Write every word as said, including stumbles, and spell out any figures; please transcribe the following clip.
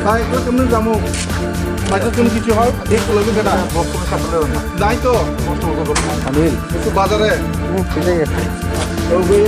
Bai, kok kemnu jamu. Bai, kok kemnu kichu hal, dek pula bi kena. Jai to. Anil. Itu bazar e. Ini sini. Oh, gue ya.